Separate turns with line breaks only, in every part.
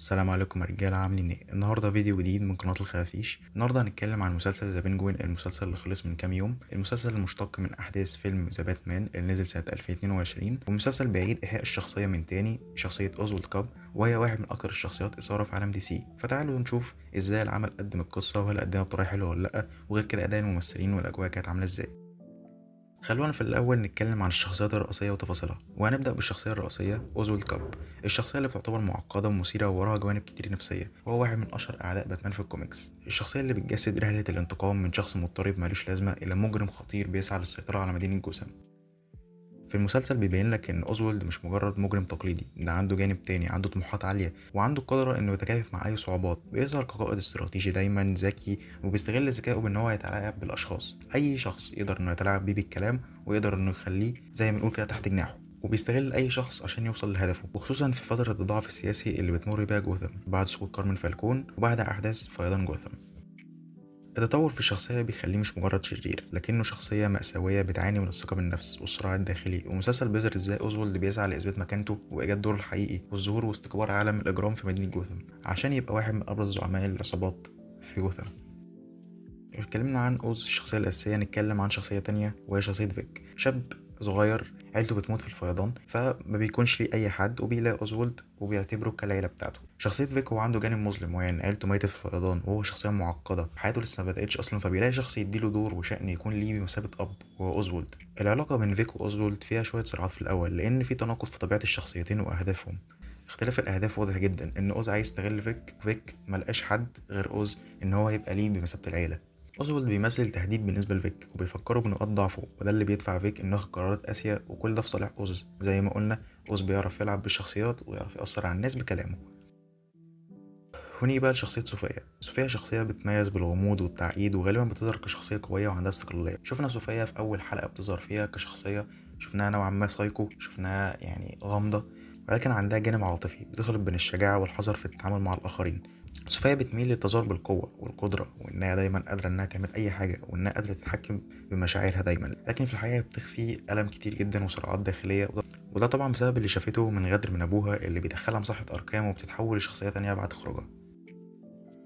السلام عليكم يا رجاله، عاملين ايه؟ النهارده فيديو جديد من قناة الخفافيش. النهارده هنتكلم عن مسلسل The Penguin، المسلسل اللي خلص من كام يوم، المسلسل المشتق من احداث فيلم The Batman اللي نزل سنة 2022، ومسلسل بيعيد احياء الشخصية من تاني، شخصية اوزولد كاب، وهي واحد من اكتر الشخصيات اثاره في عالم دي سي. فتعالوا نشوف ازاي العمل قدم القصة، وهل قدمها بطريقة حلوة ولا لا، وغير كده اداء الممثلين والاجواء كانت عامله ازاي. خلونا في الأول نتكلم عن الشخصيات الرئيسية وتفاصيلها، وهنبدأ بالشخصية الرئيسية أوزولد كاب، الشخصية اللي بتعتبر معقدة ومثيرة ووراها جوانب كتير نفسية، وهو واحد من أشهر أعداء باتمان في الكوميكس. الشخصية اللي بتجسد رحلة الانتقام من شخص مضطرب مالوش لازمة إلى مجرم خطير بيسعى للسيطرة على مدينة جوثام. في المسلسل بيبين لك ان اوزولد مش مجرد مجرم تقليدي، ده عنده جانب تاني، عنده طموحات عالية وعنده القدرة انه يتكيف مع اي صعوبات، بيظهر كقائد استراتيجي دايما ذكي، وبيستغل ذكائه بان هو يتلاعب بالاشخاص. اي شخص يقدر انه يتلاعب بيه بالكلام ويقدر انه يخليه زي ما بنقول كده تحت جناحه، وبيستغل اي شخص عشان يوصل لهدفه، وخصوصا في فترة الضعف السياسي اللي بتمر بيها جوثام بعد سقوط كارمن فالكون وبعد احداث فيضان جوثام. التطور في الشخصية بيخليه مش مجرد شرير، لكنه شخصية مأساوية بتعاني من الثقة بالنفس والصراع الداخلي. ومسلسل بيظهر ازاي اوزولد بيسعى لإثبات مكانته وإيجاد دوره الحقيقي والظهور وسط كبار عالم الإجرام في مدينة جوثام عشان يبقى واحد من أبرز زعماء العصابات في جوثام. اتكلمنا عن أوز الشخصية الأساسية، نتكلم عن شخصية تانية وهي شخصية فيك، شاب صغير عيلته بتموت في الفيضان فما بيكونش ليه اي حد، وبيلاقي اوزولد وبيعتبره كالعيله بتاعته. شخصية فيك هو عنده جانب مظلم، وهي ان عيلته ميتت في الفيضان وهو شخصية معقدة، حياته لسه ما بداتش اصلا، فبيلاقي شخص يديله دور وشأن يكون ليه بمثابة اب، وهو اوزولد. العلاقة بين فيك واوزولد فيها شوية صراعات في الاول، لان في تناقض في طبيعة الشخصيتين واهدافهم. اختلاف الاهداف واضح جدا، ان اوز عايز يستغل فيك، وفيك ملقاش حد غير اوز ان هو يبقى ليه بمثابة العيلة. اوزولد بيمثل تهديد بالنسبة لفيك وبيفكره بنقاط ضعفه، وده اللي بيدفع فيك انه ياخد قرارات قاسية، وكل ده في صالح اوز. زي ما قلنا اوز بيعرف يلعب بالشخصيات ويعرف يأثر على الناس بكلامه. ونيجي بقى لشخصية صوفيا. صوفيا شخصية بتميز بالغموض والتعقيد، وغالبا بتظهر كشخصية قوية وعندها استقلالية. شفنا صوفيا في أول حلقة بتظهر فيها كشخصية شفناها نوعا ما سايكو، شفناها يعني غامضة، ولكن عندها جانب عاطفي بتخلط بين الشجاعة والحذر في التعامل مع الآخرين. صوفيا بتميل للتظاهر بالقوة والقدرة، وإنها دايما قادرة إنها تعمل أي حاجة، وإنها قادرة تتحكم بمشاعرها دايما، لكن في الحقيقة بتخفي ألم كتير جدا وصراعات داخلية، وده طبعا بسبب اللي شافته من غدر من أبوها اللي بيدخلها مصحة أركام وبتتحول لشخصية تانية بعد خروجها.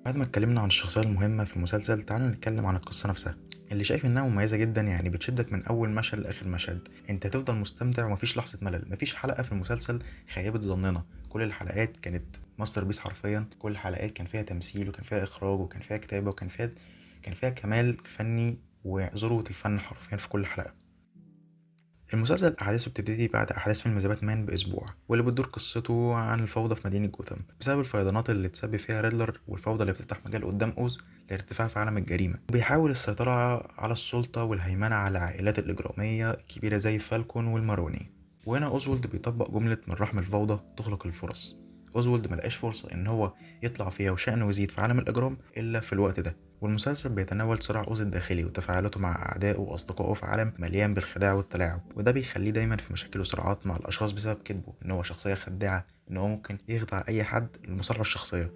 بعد ما اتكلمنا عن الشخصية المهمة في المسلسل، تعالوا نتكلم عن القصة نفسها اللي شايف انها مميزة جدا، يعني بتشدك من اول مشهد لاخر مشهد، انت هتفضل مستمتع ومفيش لحظة ملل. مفيش حلقة في المسلسل خيبت ظننا، كل الحلقات كانت masterpiece حرفيا، كل الحلقات كان فيها تمثيل وكان فيها اخراج وكان فيها كتابة وكان فيها كمال فني وذروة الفن حرفيا في كل حلقة. المسلسل أحداثه بتبتدي بعد أحداث فيلم The Batman بأسبوع، واللي بتدور قصته عن الفوضى في مدينة جوثام بسبب الفيضانات اللي تسبب فيها ريدلر، والفوضى اللي بتفتح مجال قدام أوز لارتفاع في عالم الجريمة، وبيحاول السيطرة على السلطة والهيمنة على العائلات الإجرامية الكبيرة زي فالكون والماروني. وهنا أوزولد بيطبق جملة من رحم الفوضى تخلق الفرص. أوزولد ملقاش فرصة إن هو يطلع فيها وشأنه يزيد في عالم الإجرام إلا في الوقت ده. والمسلسل بيتناول صراع أوز الداخلي وتفاعلاته مع أعدائه وأصدقائه في عالم مليان بالخداع والتلاعب، وده بيخليه دايما في مشاكل وصراعات مع الأشخاص بسبب كذبه، إن هو شخصية خداعة، إن هو ممكن يخدع أي حد لمصالحه الشخصية.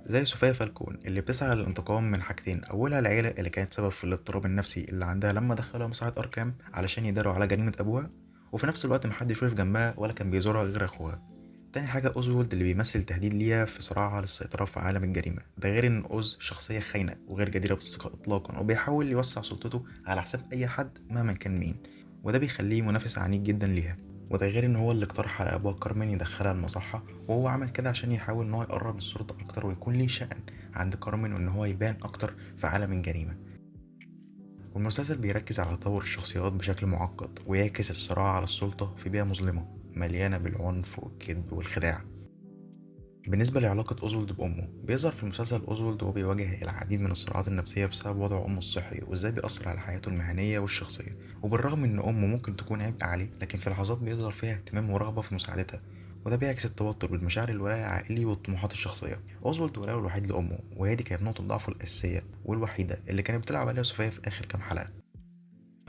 زي صوفيا فالكون اللي بتسعى للانتقام من حاجتين، أولها العيلة اللي كانت سبب في الاضطراب النفسي اللي عندها لما دخلها مصحة أركام علشان يداروا على جريمة أبوها، وفي نفس الوقت محدش وقف جنبها ولا كان بيزورها غير أخوها. تاني حاجة أوزولد اللي بيمثل تهديد ليها في صراعها للسيطرة في عالم الجريمة، ده غير إن أوز شخصية خاينة وغير جديرة بالثقة إطلاقا، وبيحاول يوسع سلطته على حساب أي حد مهما كان مين، وده بيخليه منافس عنيد جدا ليها. وده غير إن هو اللي اقترح على أبوها كارمن يدخلها المصحة، وهو عمل كده عشان يحاول إن هو يقرب للسلطة أكتر ويكون ليه شأن عند كارمن، وإن هو يبان أكتر في عالم الجريمة. والمسلسل بيركز على تطور الشخصيات بشكل معقد، ويعكس الصراع على السلطة في بيئة مظلمة مليانة بالعنف والكذب والخداع. بالنسبة لعلاقة أوزولد بأمه، بيظهر في المسلسل أوزولد وهو بيواجه العديد من الصراعات النفسية بسبب وضع أمه الصحي وإزاي بيأثر على حياته المهنية والشخصية. وبالرغم إن أمه ممكن تكون عبء عليه، لكن في لحظات بيظهر فيها اهتمام ورغبة في مساعدتها، وده بيعكس التوتر بالمشاعر الولاء العائلي والطموحات الشخصية. أوزولد ولاءه الوحيد لأمه، وهي دي كانت نقطة ضعفه الأساسية والوحيدة اللي كانت بتلعب عليها صوفيا في آخر كام حلقة.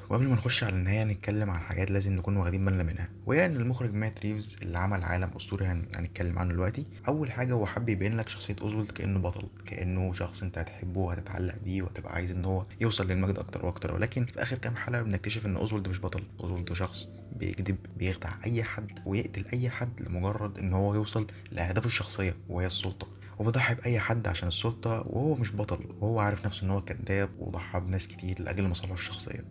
وقبل ما نخش على النهاية نتكلم عن حاجات لازم نكون واخدين بالنا منها، وهي ان المخرج مات ريفز اللي عمل عالم اسطوري هنتكلم عنه دلوقتي. اول حاجة هو حب يبين لك شخصية اوزولد كأنه بطل، كأنه شخص انت هتحبه وهتتعلق بيه وهتبقى عايز ان هو يوصل للمجد اكتر واكتر، ولكن في اخر كام حلقة بنكتشف ان اوزولد مش بطل. اوزولد شخص بيكذب، بيخدع اي حد ويقتل اي حد لمجرد ان هو يوصل لاهدافه الشخصية وهي السلطة، وبيضحي باي حد عشان السلطة، وهو مش بطل وهو عارف نفسه ان هو كذاب وضحى بناس كتير لاجل مصالحه الشخصية.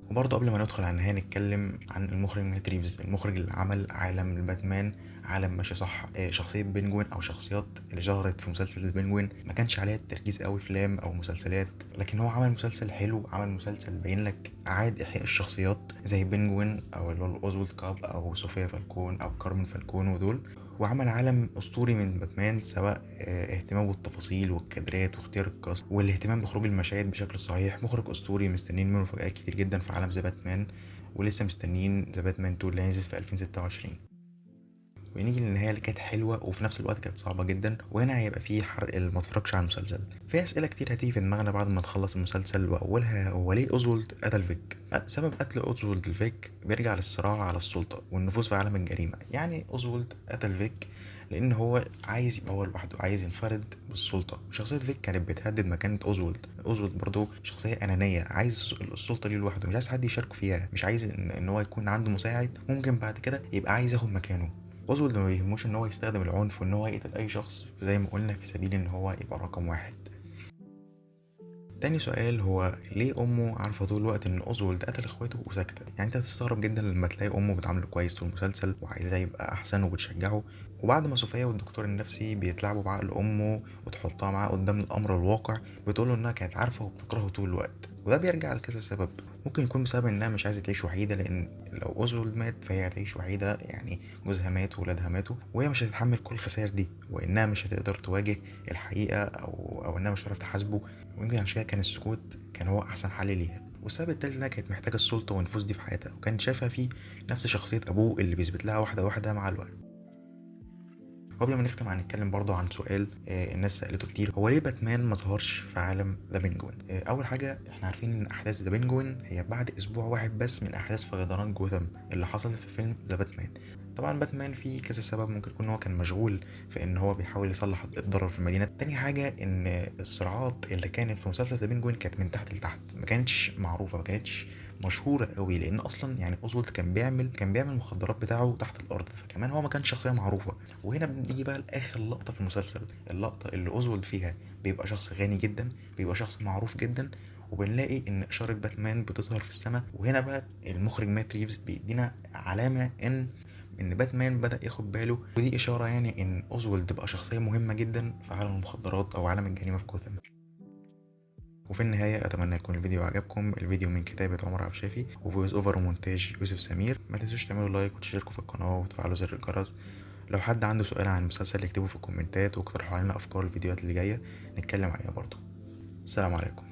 وبرضه قبل ما ندخل على النهاية نتكلم عن المخرج مات ريفز، المخرج اللي عمل عالم الباتمان، عالم ماشي صح. شخصية بنجوين أو شخصيات اللي ظهرت في مسلسل البنجوين ما كانش عليها التركيز قوي في افلام أو مسلسلات، لكن هو عمل مسلسل حلو، عمل مسلسل باين لك عاد إحياء الشخصيات زي بنجوين أو اللي هو أوزولد كاب أو صوفيا فالكون أو كارمن فالكون ودول، وعمل عالم أسطوري من باتمان، سواء اهتمامه بالتفاصيل والكادرات واختيار ال cast والاهتمام بخروج المشاهد بشكل صحيح. مخرج أسطوري، مستنيين منه مفاجآت كتير جدا في عالم The Batman، ولسه مستنيين The Batman 2 اللي هينزل في 2026. ونيجي للنهاية اللي كانت حلوة وفي نفس الوقت كانت صعبة جدا، وهنا هيبقى فيه حرق اللي ما اتفرجش على المسلسل. في اسئلة كتير هتيجي في دماغنا بعد ما نخلص المسلسل، واولها هو ليه اوزولد قتل فيك؟ سبب قتل اوزولد لفيك بيرجع للصراع على السلطة والنفوذ في عالم الجريمة. يعني اوزولد قتل فيك لان هو عايز يبقى هو لوحده، عايز ينفرد بالسلطة، وشخصية فيك كانت بتهدد مكانه اوزولد. اوزولد برضه شخصية انانية، عايز السلطة ليه لوحده، مش عايز حد يشاركه فيها، مش عايز ان هو يكون عنده مساعد ممكن بعد كده يبقى عايز ياخد مكانه. اوزولد ما بيهموش ان هو يستخدم العنف وان هو يقتل اي شخص زي ما قلنا في سبيل ان هو يبقى رقم واحد. تاني سؤال هو ليه امه عارفه طول الوقت ان اوزولد قتل اخواته وساكته؟ يعني انت هتستغرب جدا لما تلاقي امه بتعامله كويس طول المسلسل وعايزاه يبقى احسن وبتشجعه، وبعد ما صوفيا والدكتور النفسي بيتلاعبوا بعقل امه وتحطها معاه قدام الامر الواقع بتقوله انها كانت عارفه وبتكرهه طول الوقت. وده بيرجع لكذا سبب، ممكن يكون بسبب انها مش عايزه تعيش وحيده، لان لو اوزولد مات فهي هتعيش وحيده، يعني جوزها مات وولادها ماتوا وهي مش هتتحمل كل الخسائر دي، وانها مش هتقدر تواجه الحقيقة او انها مش هتعرف تحاسبه، ويمكن عشان كده كان السكوت كان هو احسن حل ليها. والسبب التالت انها كانت محتاجه السلطة والنفوذ دي في حياتها، وكان شايفها فيه نفس شخصية ابوه اللي بيثبت لها واحدة واحدة مع الوقت. وقبل ما نختم هنتكلم برضو عن سؤال الناس سألته كتير، هو ليه باتمان ما ظهرش في عالم The Penguin؟ اول حاجة احنا عارفين ان احداث The Penguin هي بعد اسبوع واحد بس من احداث فيضانات جوثام اللي حصلت في فيلم The Batman. طبعا باتمان فيه كذا سبب، ممكن يكون هو كان مشغول في ان هو بيحاول يصلح الضرر في المدينة. تاني حاجة ان الصراعات اللي كانت في مسلسل The Penguin كانت من تحت لتحت، ما كانتش معروفة، ما كانتش مشهورة قوي، لان اصلا يعني اوزولد كان بيعمل المخدرات بتاعه تحت الارض، فكمان هو ما كانش شخصية معروفة. وهنا بنيجي بقى لاخر لقطة في المسلسل، اللقطة اللي اوزولد فيها بيبقى شخص غني جدا، بيبقى شخص معروف جدا، وبنلاقي ان اشارة باتمان بتظهر في السماء. وهنا بقى المخرج مات ريفز بيدينا علامة ان باتمان بدأ ياخد باله، ودي اشارة يعني ان اوزولد بقى شخصية مهمة جدا في عالم المخدرات او عالم الجريمة في جوثام. وفي النهاية أتمنى يكون الفيديو عجبكم. الفيديو من كتابة عمر عبد الشافي و voice over ومونتاج يوسف سمير. ما تنسوش تعملوا like وتشتركوا في القناة وتفعلوا زر الجرس. لو حد عنده سؤال عن المسلسل اكتبوا في الكومنتات، واقترحوا علينا أفكار الفيديوهات اللي جاية نتكلم عليها برضو. السلام عليكم.